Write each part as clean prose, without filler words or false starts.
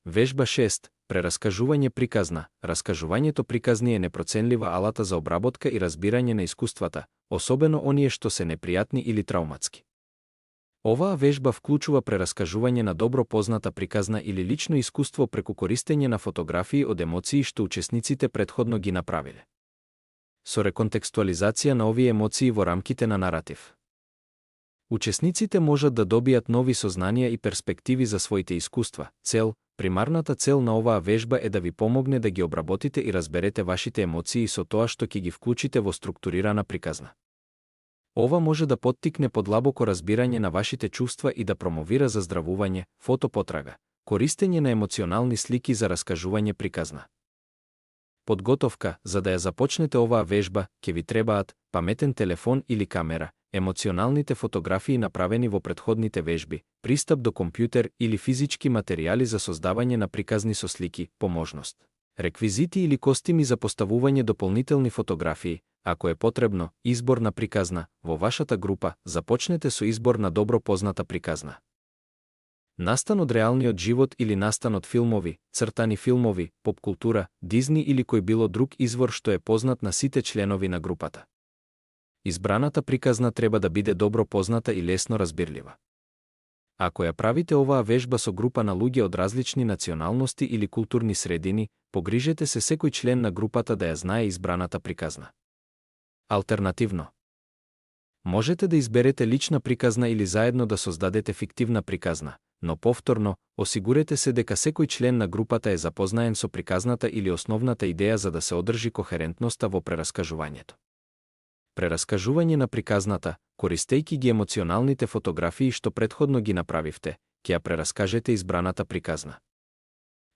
Вежба 6. Прераскажување приказна. Раскажувањето приказни е непроценлива алата за обработка и разбирање на искуствата, особено оние што се непријатни или трауматски. Оваа вежба вклучува прераскажување на добро позната приказна или лично искуство преку користење на фотографии од емоции што учесниците претходно ги направиле. Со реконтекстуализација на овие емоции во рамките на наратив. Учесниците можат да добијат нови сознанија и перспективи за своите искуства. Примарната цел на оваа вежба е да ви помогне да ги обработите и разберете вашите емоции со тоа што ќе ги вклучите во структурирана приказна. Ова може да поттикне подлабоко разбирање на вашите чувства и да промовира заздравување, фотопотрага, користење на емоционални слики за раскажување приказна. Подготовка. За да ја започнете оваа вежба, ќе ви требаат паметен телефон или камера, емоционалните фотографии направени во претходните вежби, пристап до компјутер или физички материјали за создавање на приказни со слики, поможност. Реквизити или костими за поставување дополнителни фотографии, ако е потребно, избор на приказна. Во вашата група започнете со избор на добро позната приказна. Настан од реалниот живот или настан од филмови, цртани филмови, поп-култура, Дизни или кој било друг извор што е познат на сите членови на групата. Избраната приказна треба да биде добро позната и лесно разбирлива. Ако ја правите оваа вежба со група на луѓе од различни националности или културни средини, погрижете се секој член на групата да ја знае избраната приказна. Алтернативно, можете да изберете лична приказна или заедно да создадете фиктивна приказна, но повторно, осигурете се дека секој член на групата е запознаен со приказната или основната идеја за да се одржи кохерентноста во прераскажувањето. Прераскажување на приказната, користејќи ги емоционалните фотографии што претходно ги направивте, ќе ја прераскажете избраната приказна.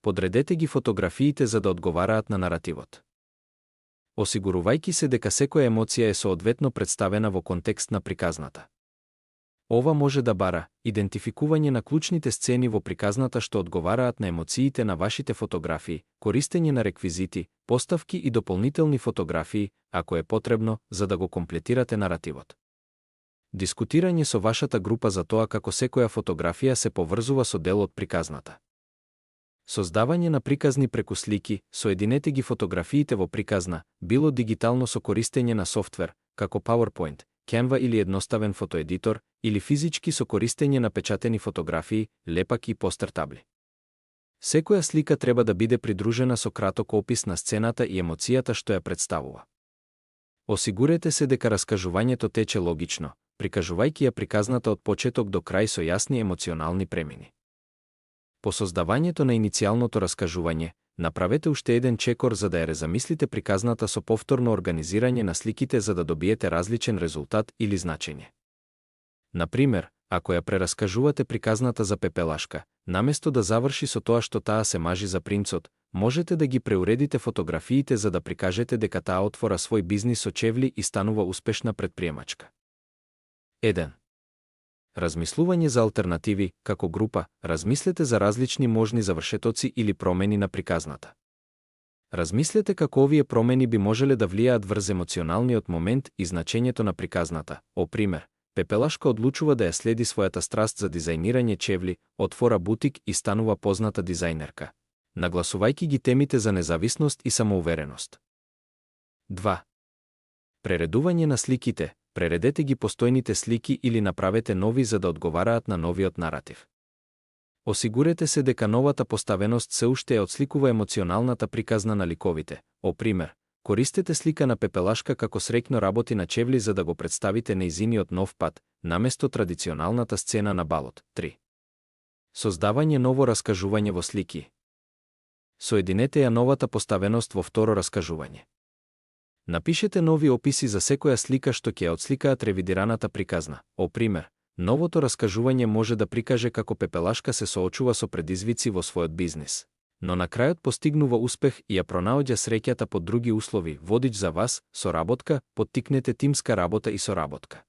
Подредете ги фотографиите за да одговараат на наративот. Осигурувајќи се дека секоја емоција е соодветно представена во контекст на приказната. Ова може да бара идентификување на клучните сцени во приказната што одговараат на емоциите на вашите фотографии, користење на реквизити, поставки и дополнителни фотографии, ако е потребно, за да го комплетирате наративот. Дискутирање со вашата група за тоа како секоја фотографија се поврзува со дел од приказната. Создавање на приказни преку слики, соединете ги фотографиите во приказна, било дигитално со користење на софтвер, како PowerPoint, Canva или едноставен фотоедитор, или физички со користење на печатени фотографии, лепаки и постер табли. Секоја слика треба да биде придружена со краток опис на сцената и емоцијата што ја представува. Осигурете се дека раскажувањето тече логично, прикажувајќи ја приказната од почеток до крај со јасни емоционални премини. По создавањето на иницијалното раскажување, направете уште еден чекор за да ја резамислите приказната со повторно организирање на сликите за да добиете различен резултат или значење. Например, ако ја прераскажувате приказната за Пепелашка, наместо да заврши со тоа што таа се мажи за принцот, можете да ги преуредите фотографиите за да прикажете дека таа отвора свој бизнис со чевли и станува успешна претприемачка. 1. Размислување за алтернативи. Како група, размислете за различни можни завршетоци или промени на приказната. Размислете како овие промени би можеле да влијаат врз емоционалниот момент и значењето на приказната. О пример, Пепелашка одлучува да ја следи својата страст за дизајнирање чевли, отвора бутик и станува позната дизајнерка, нагласувајќи ги темите за независност и самоувереност. 2. Прередување на сликите. Прередете ги постојните слики или направете нови за да одговараат на новиот наратив. Осигурете се дека новата поставеност се уште ја отсликува емоционалната приказна на ликовите. О пример, користете слика на Пепелашка како среќно работи на чевли за да го представите нејзиниот нов пат, наместо традиционалната сцена на балот. 3. Создавање ново раскажување во слики. Соединете ја новата поставеност во второ раскажување. Напишете нови описи за секоја слика што ќе ја отсликаат ревидираната приказна. О пример, новото раскажување може да прикаже како Пепелашка се соочува со предизвици во својот бизнис, но на крајот постигнува успех и ја пронаоѓа среќата под други услови. Водич за вас, соработка, поттикнете тимска работа и соработка.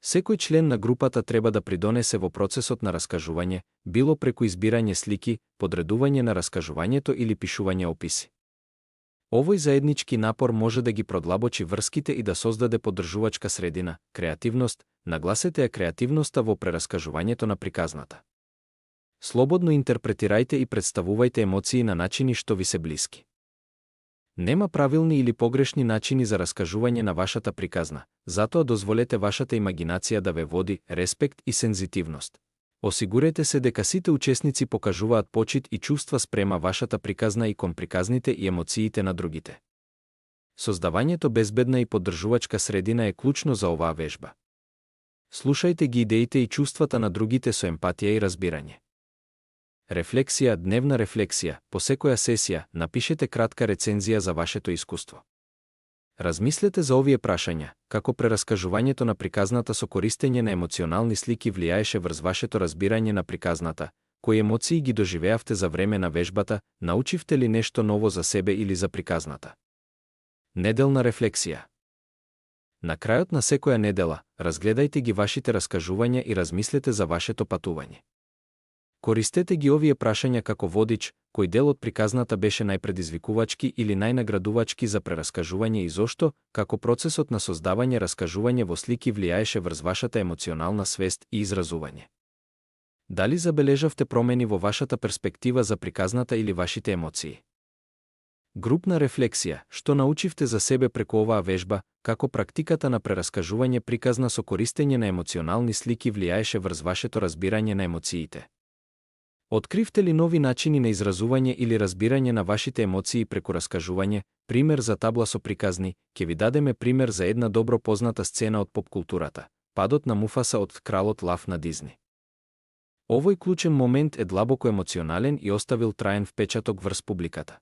Секој член на групата треба да придонесе во процесот на раскажување, било преку избирање слики, подредување на раскажувањето или пишување описи. Овој заеднички напор може да ги продлабочи врските и да создаде поддржувачка средина. Креативност. Нагласете ја креативноста во прераскажувањето на приказната. Слободно интерпретирајте и представувајте емоции на начини што ви се блиски. Нема правилни или погрешни начини за раскажување на вашата приказна, затоа дозволете вашата имагинација да ве води, респект и сензитивност. Осигурете се дека сите учесници покажуваат почит и чувства спрема вашата приказна и кон приказните и емоциите на другите. Создавањето безбедна и поддржувачка средина е клучно за оваа вежба. Слушајте ги идеите и чувствата на другите со емпатија и разбирање. Рефлексија, дневна рефлексија, по секоја сесија, напишете кратка рецензија за вашето искуство. Размислете за овие прашања, како прераскажувањето на приказната со користење на емоционални слики влијаеше врз вашето разбирање на приказната, кои емоции ги доживеавте за време на вежбата, научивте ли нешто ново за себе или за приказната. Неделна рефлексија. На крајот на секоја недела, разгледајте ги вашите раскажувања и размислете за вашето патување. Користете ги овие прашања како водич, кој дел од приказната беше најпредизвикувачки или најнаградувачки за прераскажување и зошто, како процесот на создавање раскажување во слики влијаеше врз вашата емоционална свест и изразување. Дали забележавте промени во вашата перспектива за приказната или вашите емоции? Групна рефлексија, што научивте за себе преку оваа вежба, како практиката на прераскажување приказна со користење на емоционални слики влијаеше врз вашето разбирање на емоциите. Откривте ли нови начини на изразување или разбирање на вашите емоции преку раскажување? Пример за табла со приказни, ќе ви дадеме пример за една добро позната сцена од поп-културата, падот на Муфаса од Кралот лав на Дизни. Овој клучен момент е длабоко емоционален и оставил траен впечаток врз публиката.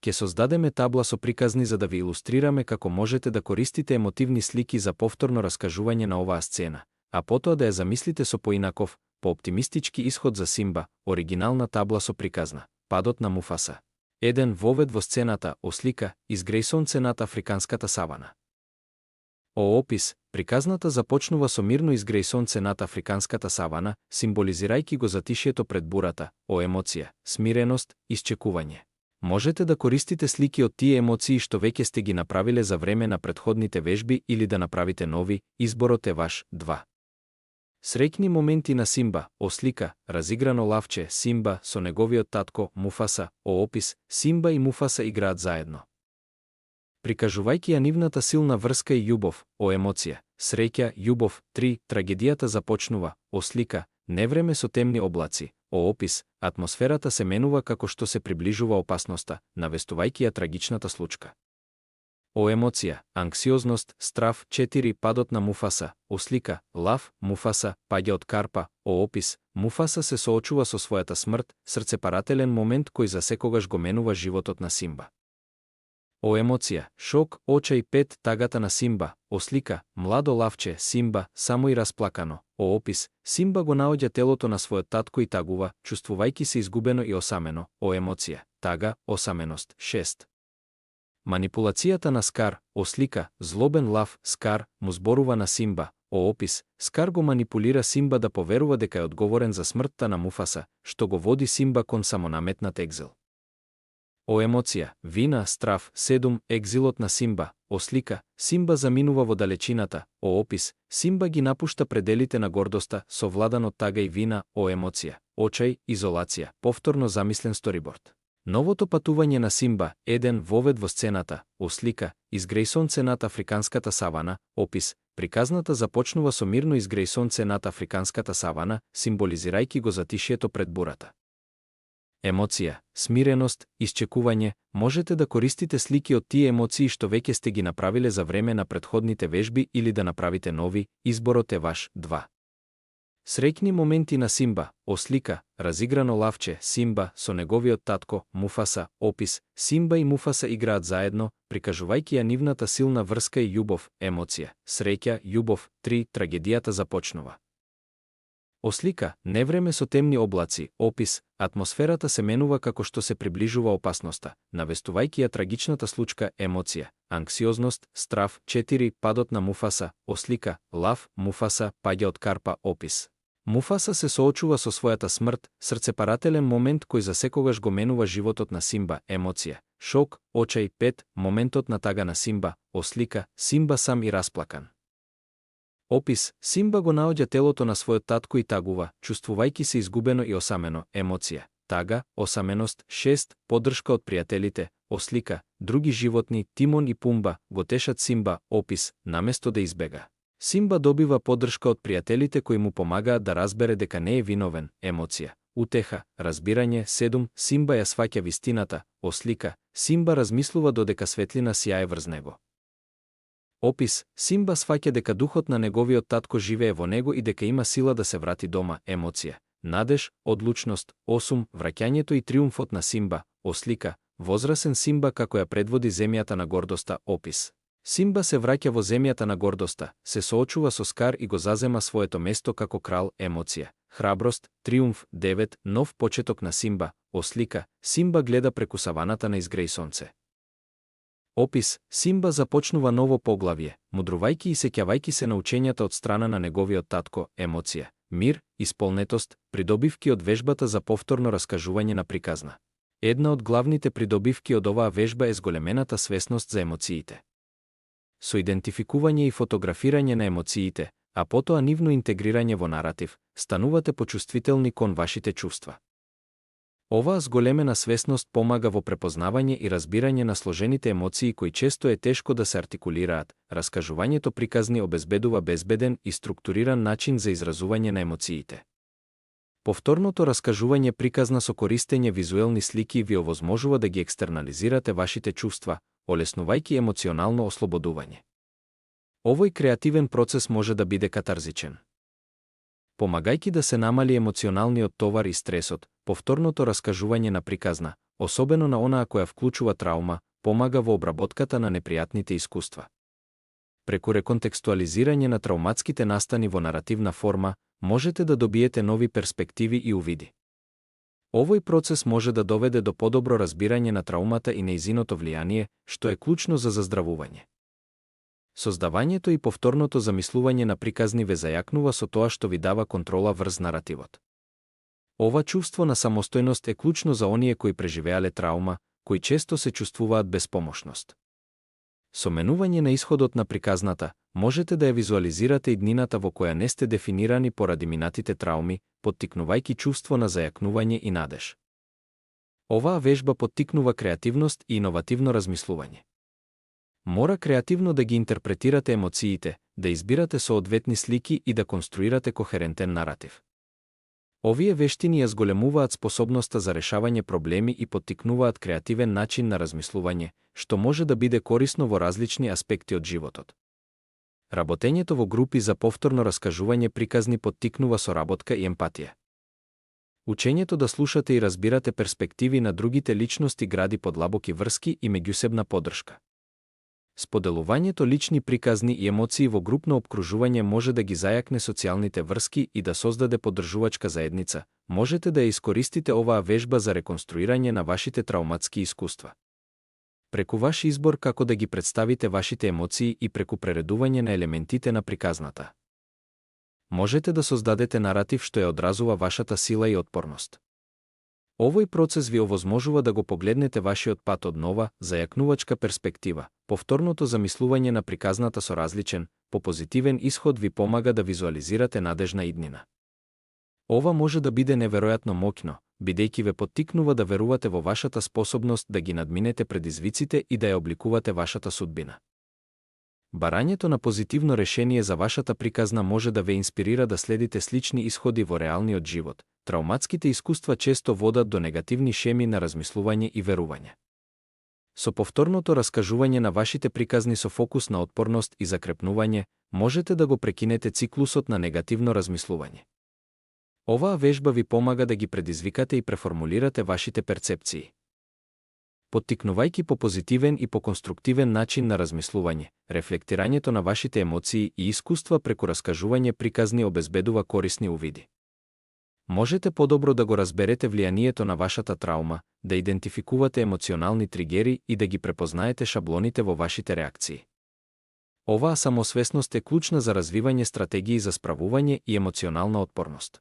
Ќе создадеме табла со приказни за да ви илустрираме како можете да користите емотивни слики за повторно раскажување на оваа сцена, а потоа да ја замислите со поинаков, по-оптимистички исход за Симба, оригинална табла со приказна, падот на Муфаса. Еден вовед во сцената, ослика, изгреј сонце над африканската савана. О опис, приказната започнува со мирно изгреј сонце над африканската савана, символизирајќи го затишјето пред бурата, о емоција, смиреност, исчекување. Можете да користите слики од тие емоции што веќе сте ги направиле за време на претходните вежби или да направите нови, изборот е ваш. 2. Среќни моменти на Симба, ослика, разиграно лавче, Симба со неговиот татко, Муфаса, о опис, Симба и Муфаса играат заедно. Прикажувајќи ја нивната силна врска и љубов, о емоција, среќа, љубов, 3, трагедијата започнува, ослика, невреме со темни облаци, о опис, атмосферата се менува како што се приближува опасноста, навестувајќи ја трагичната случка. О емоција, анксиозност, страв, 4, падот на Муфаса, ослика, лав, Муфаса, паѓа од карпа, о опис, Муфаса се соочува со својата смрт, срцепарателен момент кој за секогаш го менува животот на Симба. О емоција, шок, очај, 5, тагата на Симба, ослика, младо лавче, Симба, само и расплакано, о опис, Симба го наоѓа телото на својот татко и тагува, чувствувајќи се изгубено и осамено, о емоција, тага, осаменост, 6. Манипулацијата на Скар, ослика, злобен лав, Скар, му зборува на Симба, о опис, Скар го манипулира Симба да поверува дека е одговорен за смртта на Муфаса, што го води Симба кон самонаметнат екзил. О емоција, вина, страв, 7, екзилот на Симба, ослика, Симба заминува во далечината, о опис, Симба ги напушта пределите на гордоста, совладан од тага и вина, о емоција, очај, изолација, повторно замислен сториборд. Новото патување на Симба, еден вовед во сцената, ослика, изгреј сонце над африканската савана, опис, приказната започнува со мирно изгреј сонце над африканската савана, символизирајќи го затишјето пред бурата. Емоција, смиреност, исчекување, можете да користите слики од тие емоции што веќе сте ги направиле за време на претходните вежби или да направите нови, изборот е ваш. 2. Среќни моменти на Симба, ослика, разиграно лавче, Симба со неговиот татко, Муфаса, опис, Симба и Муфаса играат заедно, прикажувајќи ја нивната силна врска и љубов, емоција, среќа, љубов, 3, трагедијата започнува. Ослика, невреме со темни облаци, опис, атмосферата се менува како што се приближува опасноста, навестувајќи ја трагичната случка, емоција, анксиозност, страв, 4, падот на Муфаса, ослика, лав, Муфаса, паѓа од карпа, опис. Муфаса се соочува со својата смрт, срцепарателен момент кој за секогаш го менува животот на Симба, емоција, шок, очај, 5, моментот на тага на Симба, ослика, Симба сам и расплакан. Опис: Симба го наоѓа телото на својот татко и тагува, чувствувајќи се изгубено и осамено. Емоција: тага, осаменост. 6. Поддршка од пријателите. Ослика: други животни, Тимон и Пумба, го тешат Симба. Опис: наместо да избега, Симба добива поддршка од пријателите кои му помагаат да разбере дека не е виновен. Емоција: утеха, разбирање. 7. Симба ја сваќа вистината. Ослика: Симба размислува додека светлина сјае врз него. Опис: Симба сваќа дека духот на неговиот татко живее во него и дека има сила да се врати дома. Емоција: надеж, одлучност. 8. Враќањето и триумфот на Симба. Ослика: возрасен Симба како ја предводи земјата на гордоста. Опис: Симба се враќа во земјата на гордоста, се соочува со Скар и го зазема своето место како крал. Емоција: храброст, триумф. 9. Нов почеток на Симба. Ослика: Симба гледа преку саваната на изгреј сонце. Опис: Симба започнува ново поглавје, мудрувајќи и сеќавајќи се на учењата од страна на неговиот татко. Емоција: мир, исполнетост, придобивки од вежбата за повторно раскажување на приказна. Една од главните придобивки од оваа вежба е зголемената свесност за емоциите. Со идентификување и фотографирање на емоциите, а потоа нивно интегрирање во наратив, станувате почувствителни кон вашите чувства. Оваа зголемена свесност помага во препознавање и разбирање на сложените емоции кои често е тешко да се артикулираат. Раскажувањето приказни обезбедува безбеден и структуриран начин за изразување на емоциите. Повторното раскажување приказна со користење визуелни слики ви овозможува да ги екстернализирате вашите чувства, олеснувајќи емоционално ослободување. Овој креативен процес може да биде катарзичен. Помагајќи да се намали емоционалниот товар и стресот, повторното раскажување на приказна, особено на онаа која вклучува траума, помага во обработката на непријатните искуства. Преку реконтекстуализирање на трауматските настани во наративна форма, можете да добиете нови перспективи и увиди. Овој процес може да доведе до подобро разбирање на траумата и нејзиното влијание, што е клучно за заздравување. Создавањето и повторното замислување на приказни ве зајакнува со тоа што ви дава контрола врз наративот. Ова чувство на самостојност е клучно за оние кои преживеале траума, кои често се чувствуваат безпомошност. Со менување на исходот на приказната, можете да ја визуализирате иднината во која не сте дефинирани поради минатите трауми, поттикнувајќи чувство на зајакнување и надеж. Оваа вежба поттикнува креативност и иновативно размислување. Мора креативно да ги интерпретирате емоциите, да избирате соодветни слики и да конструирате кохерентен наратив. Овие вештини ја зголемуваат способноста за решавање проблеми и поттикнуваат креативен начин на размислување, што може да биде корисно во различни аспекти од животот. Работењето во групи за повторно раскажување приказни поттикнува соработка и емпатија. Учењето да слушате и разбирате перспективи на другите личности гради подлабоки врски и меѓусебна поддршка. Споделувањето лични приказни и емоции во групно опкружување може да ги зајакне социјалните врски и да создаде поддржувачка заедница. Можете да ја искористите оваа вежба за реконструирање на вашите трауматски искуства. Преку ваш избор како да ги представите вашите емоции и преку прередување на елементите на приказната, можете да создадете наратив што ја одразува вашата сила и отпорност. Овој процес ви овозможува да го погледнете вашиот пат од нова, зајакнувачка перспектива. Повторното замислување на приказната со различен, попозитивен исход ви помага да визуализирате надежна иднина. Ова може да биде неверојатно моќно, бидејќи ве поттикнува да верувате во вашата способност да ги надминете предизвиците и да ја обликувате вашата судбина. Барањето на позитивно решение за вашата приказна може да ве инспирира да следите слични исходи во реалниот живот. Трауматските искуства често водат до негативни шеми на размислување и верување. Со повторното раскажување на вашите приказни со фокус на отпорност и закрепнување, можете да го прекинете циклусот на негативно размислување. Оваа вежба ви помага да ги предизвикате и преформулирате вашите перцепции. Поттикнувајќи по позитивен и по конструктивен начин на размислување, рефлектирањето на вашите емоции и искуства преку раскажување приказни обезбедува корисни увиди. Можете подобро да го разберете влијанието на вашата траума, да идентификувате емоционални тригери и да ги препознаете шаблоните во вашите реакции. Оваа самосвесност е клучна за развивање стратегии за справување и емоционална отпорност.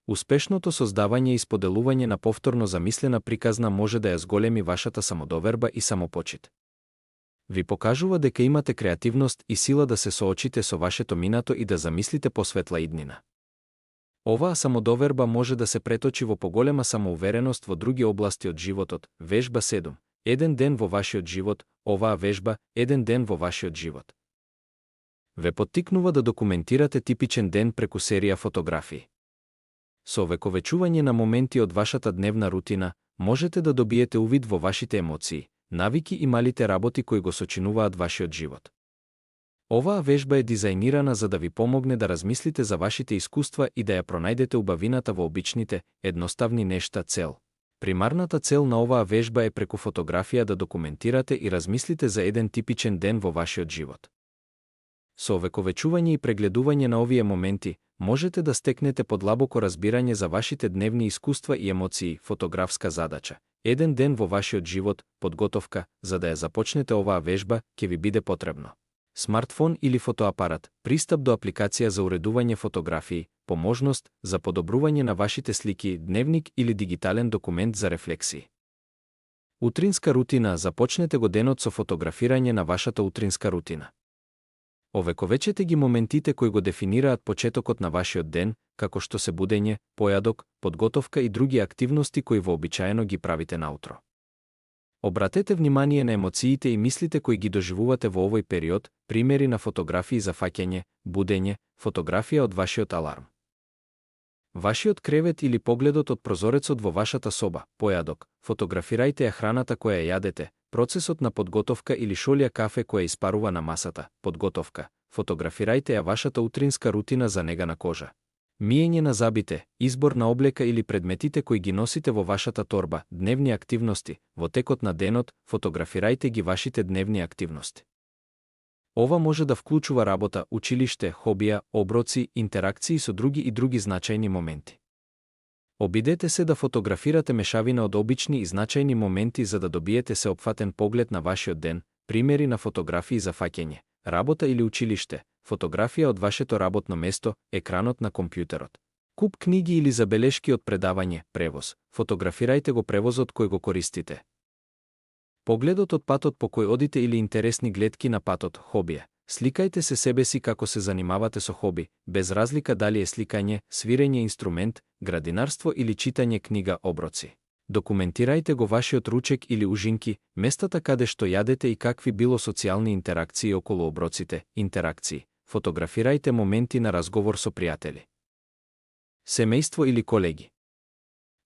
Успешното создавање и споделување на повторно замислена приказна може да ја зголеми вашата самодоверба и самопочит. Ви покажува дека имате креативност и сила да се соочите со вашето минато и да замислите посветла иднина. Оваа самодоверба може да се преточи во поголема самоувереност во други области од животот. Вежба 7. Еден ден во вашиот живот. Оваа вежба, еден ден во вашиот живот, ве поттикнува да документирате типичен ден преку серија фотографии. Со овековечување на моменти од вашата дневна рутина, можете да добиете увид во вашите емоции, навики и малите работи кои го сочинуваат вашиот живот. Оваа вежба е дизајнирана за да ви помогне да размислите за вашите искуства и да ја пронајдете убавината во обичните, едноставни нешта. Цел. Примарната цел на оваа вежба е преку фотографија да документирате и размислите за еден типичен ден во вашиот живот. Со овековечување и прегледување на овие моменти, можете да стекнете подлабоко разбирање за вашите дневни искуства и емоции. Фотографска задача. Еден ден во вашиот живот, подготовка. За да ја започнете оваа вежба, ќе ви биде потребно смартфон или фотоапарат, пристап до апликација за уредување фотографии, поможност за подобрување на вашите слики, дневник или дигитален документ за рефлексии. Утринска рутина. Започнете го денот со фотографирање на вашата утринска рутина. Овековечете ги моментите кои го дефинираат почетокот на вашиот ден, како што се будење, појадок, подготовка и други активности кои вообичаено ги правите наутро. Обратете внимание на емоциите и мислите кои ги доживувате во овој период, примери на фотографии за фаќање, будење, фотографија од вашиот аларм. Вашиот кревет или погледот од прозорецот во вашата соба, појадок, фотографирајте ја храната која јадете, процесот на подготовка или шолја кафе која испарува на масата, подготовка, фотографирајте ја вашата утринска рутина за нега на кожа. Миење на забите, избор на облека или предметите кои ги носите во вашата торба, дневни активности, во текот на денот, фотографирајте ги вашите дневни активности. Ова може да вклучува работа, училиште, хобија, оброци, интеракции со други и други значајни моменти. Обидете се да фотографирате мешавина од обични и значајни моменти за да добиете сеопфатен поглед на вашиот ден, примери на фотографии за фаќање, работа или училиште, фотографија од вашето работно место, екранот на компјутерот. Куп книги или забелешки од предавање, превоз, фотографирајте го превозот кој го користите. Погледот од патот по кој одите или интересни гледки на патот, хобија. Сликајте се себе си како се занимавате со хоби, без разлика дали е сликање, свирење инструмент, градинарство или читање книга, оброци. Документирајте го вашиот ручек или ужинки, местата каде што јадете и какви било социјални интеракции околу оброците, интеракции. Фотографирајте моменти на разговор со пријатели, семејство или колеги.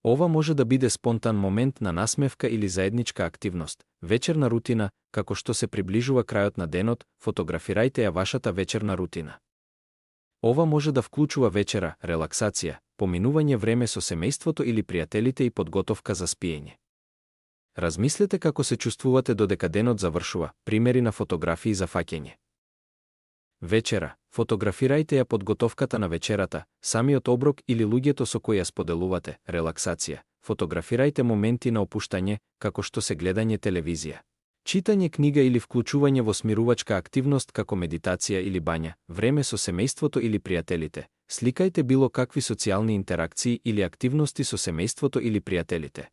Ова може да биде спонтан момент на насмевка или заедничка активност, вечерна рутина, како што се приближува крајот на денот, фотографирајте ја вашата вечерна рутина. Ова може да вклучува вечера, релаксација, поминување време со семејството или пријателите и подготовка за спиење. Размислете како се чувствувате додека денот завршува, примери на фотографии за фаќање. Вечера, фотографирајте ја подготовката на вечерата, самиот оброк или луѓето со кои ја споделувате, релаксација. Фотографирајте моменти на опуштање, како што се гледање телевизија, читање книга или вклучување во смирувачка активност како медитација или бања, време со семејството или пријателите. Сликајте било какви социјални интеракции или активности со семејството или пријателите.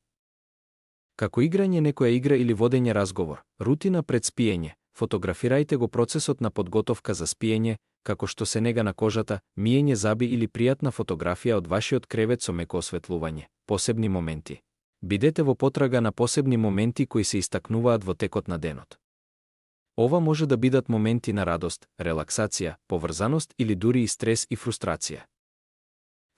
Како играње некоја игра или водење разговор, рутина пред спиење. Фотографирајте го процесот на подготовка за спиење, како што се нега на кожата, миење заби или пријатна фотографија од вашиот кревет со меко осветлување. Посебни моменти. Бидете во потрага на посебни моменти кои се истакнуваат во текот на денот. Ова може да бидат моменти на радост, релаксација, поврзаност или дури и стрес и фрустрација.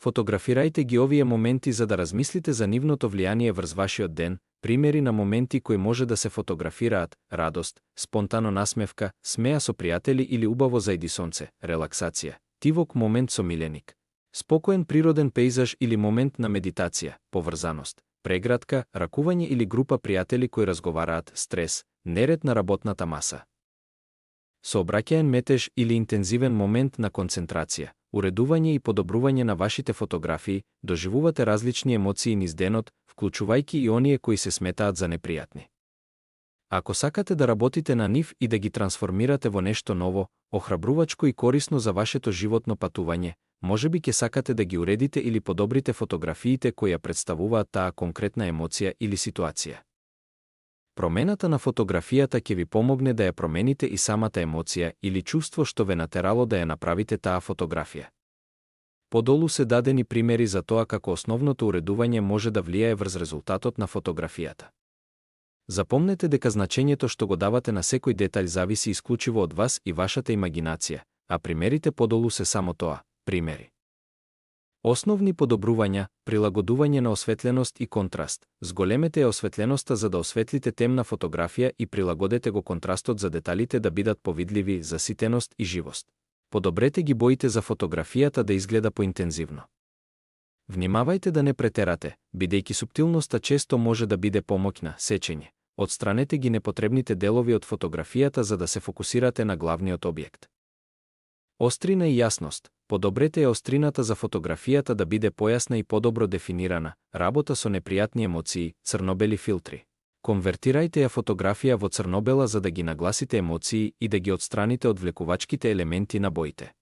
Фотографирајте ги овие моменти за да размислите за нивното влијание врз вашиот ден, примери на моменти кои може да се фотографираат, радост, спонтано насмевка, смеа со пријатели или убаво зајди сонце, релаксација, тивок момент со миленик, спокоен природен пејзаж или момент на медитација, поврзаност, прегратка, ракување или група пријатели кои разговараат, стрес, неред на работната маса. Сообраќаен метеж или интензивен момент на концентрација, уредување и подобрување на вашите фотографии, доживувате различни емоции низ денот, вклучувајќи и оние кои се сметаат за непријатни. Ако сакате да работите на нив и да ги трансформирате во нешто ново, охрабрувачко и корисно за вашето животно патување, можеби ќе сакате да ги уредите или подобрите фотографиите кои ја представуваат таа конкретна емоција или ситуација. Промената на фотографијата ќе ви помогне да ја промените и самата емоција или чувство што ве натерало да ја направите таа фотографија. Подолу се дадени примери за тоа како основното уредување може да влијае врз резултатот на фотографијата. Запомнете дека значењето што го давате на секој детаљ зависи исклучиво од вас и вашата имагинација, а примерите подолу се само тоа, примери. Основни подобрувања, прилагодување на осветленост и контраст. Зголемете ја осветленоста за да осветлите темна фотографија и прилагодете го контрастот за деталите да бидат повидливи, заситеност и живост. Подобрете ги боите за фотографијата да изгледа поинтензивно. Внимавајте да не претерате, бидејќи суптилноста често може да биде помоќна, сечење. Отстранете ги непотребните делови од фотографијата за да се фокусирате на главниот објект. Острина и јасност. Подобрете ја острината за фотографијата да биде појасна и подобро дефинирана, работа со непријатни емоции, црнобели филтри. Конвертирајте ја фотографија во црнобела за да ги нагласите емоции и да ги отстраните од влекувачките елементи на боите.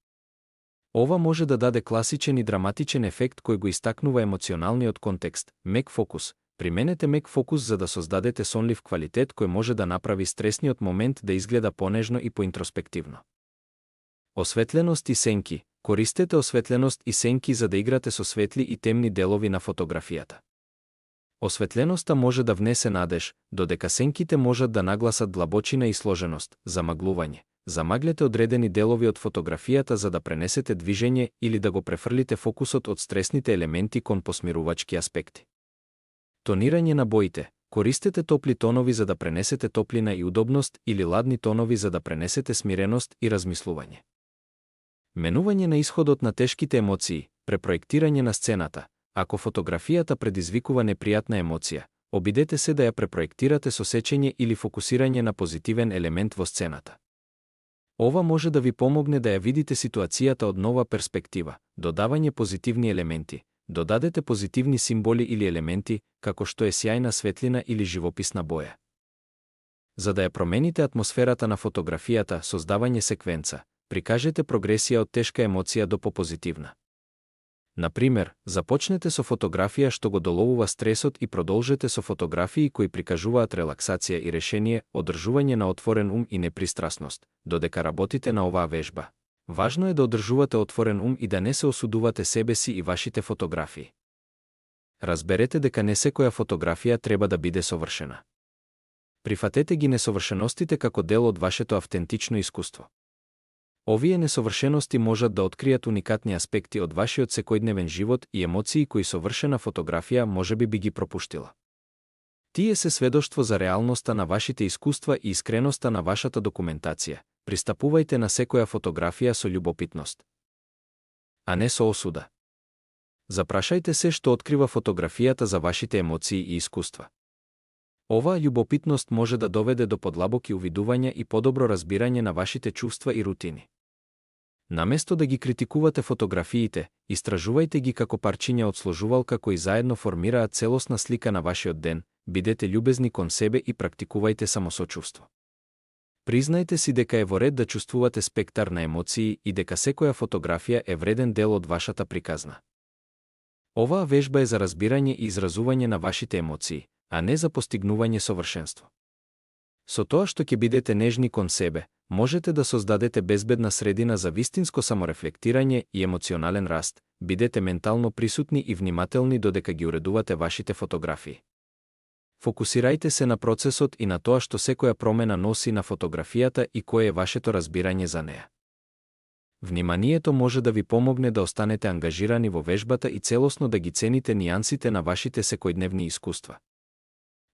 Ова може да даде класичен и драматичен ефект кој го истакнува емоционалниот контекст, мек фокус. Применете мек фокус за да создадете сонлив квалитет кој може да направи стресниот момент да изгледа понежно и поинтроспективно. Осветленост и сенки. Користете осветленост и сенки за да играте со светли и темни делови на фотографијата. Осветленоста може да внесе надеж, додека сенките можат да нагласат длабочина и сложеност, замаглување. Замаглете одредени делови од фотографијата за да пренесете движење или да го префрлите фокусот од стресните елементи кон посмирувачки аспекти. Тонирање на боите. Користете топли тонови за да пренесете топлина и удобност или ладни тонови за да пренесете смиреност и размислување. Менување на исходот на тешките емоции, препроектирање на сцената. Ако фотографијата предизвикува непријатна емоција, обидете се да ја препроектирате со сечење или фокусирање на позитивен елемент во сцената. Ова може да ви помогне да ја видите ситуацијата од нова перспектива, додавање позитивни елементи, додадете позитивни символи или елементи, како што е сјајна светлина или живописна боја. За да ја промените атмосферата на фотографијата, создавање секвенца, прикажете прогресија од тешка емоција до попозитивна. Например, започнете со фотографија што го доловува стресот и продолжете со фотографии кои прикажуваат релаксација и решение, одржување на отворен ум и непристрасност, додека работите на оваа вежба. Важно е да одржувате отворен ум и да не се осудувате себе си и вашите фотографии. Разберете дека не секоја фотографија треба да биде совршена. Прифатете ги несовршеностите како дел од вашето автентично искуство. Овие несовршености можат да откријат уникатни аспекти од вашиот секојдневен живот и емоции кои совршена фотографија можеби би ги пропуштила. Тие се сведоштво за реалноста на вашите искуства и искреноста на вашата документација. Пристапувајте на секоја фотографија со љубопитност, а не со осуда. Запрашајте се што открива фотографијата за вашите емоции и искуства. Оваа љубопитност може да доведе до подлабоки увидувања и подобро разбирање на вашите чувства и рутини. Наместо да ги критикувате фотографиите, истражувајте ги како парчиња од сложувалка кои заедно формираат целосна слика на вашиот ден, бидете љубезни кон себе и практикувајте самосочувство. Признајте си дека е во ред да чувствувате спектар на емоции и дека секоја фотографија е вреден дел од вашата приказна. Оваа вежба е за разбирање и изразување на вашите емоции, а не за постигнување совршенство. Со тоа што ќе бидете нежни кон себе, можете да создадете безбедна средина за вистинско саморефлектирање и емоционален раст, бидете ментално присутни и внимателни додека ги уредувате вашите фотографии. Фокусирајте се на процесот и на тоа што секоја промена носи на фотографијата и кое е вашето разбирање за неа. Вниманието може да ви помогне да останете ангажирани во вежбата и целосно да ги цените нијансите на вашите секојдневни искуства.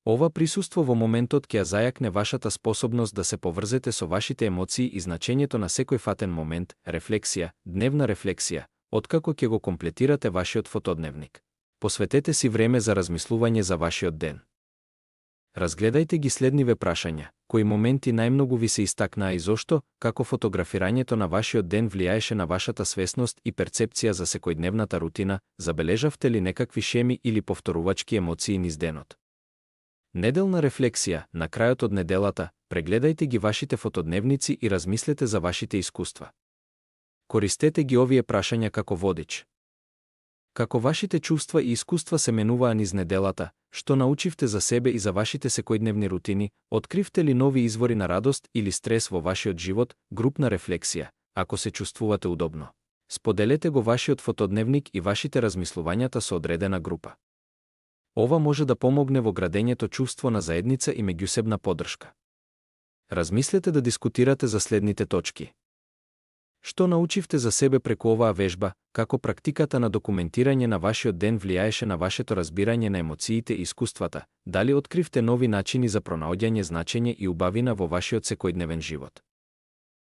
Ова присуство во моментот ќе ја зајакне вашата способност да се поврзете со вашите емоции и значењето на секој фатен момент, рефлексија, дневна рефлексија, откако ќе го комплетирате вашиот фотодневник. Посветете си време за размислување за вашиот ден. Разгледајте ги следниве прашања: кои моменти најмногу ви се истакнаа и зошто, како фотографирањето на вашиот ден влијаеше на вашата свесност и перцепција за секојдневната рутина, забележавте ли некакви шеми или повторувачки емоции низ денот? Неделна рефлексија: на крајот од неделата, прегледајте ги вашите фотодневници и размислете за вашите искуства. Користете ги овие прашања како водич. Како вашите чувства и искуства се менуваа низ неделата, што научивте за себе и за вашите секојдневни рутини, откривте ли нови извори на радост или стрес во вашиот живот, групна рефлексија, ако се чувствувате удобно. Споделете го вашиот фотодневник и вашите размислувањата со одредена група. Ова може да помогне во градењето чувство на заедница и меѓусебна поддршка. Размислете да дискутирате за следните точки. Што научивте за себе преку оваа вежба, како практиката на документирање на вашиот ден влијаеше на вашето разбирање на емоциите и искуствата, дали откривте нови начини за пронаоѓање значење и убавина во вашиот секојдневен живот.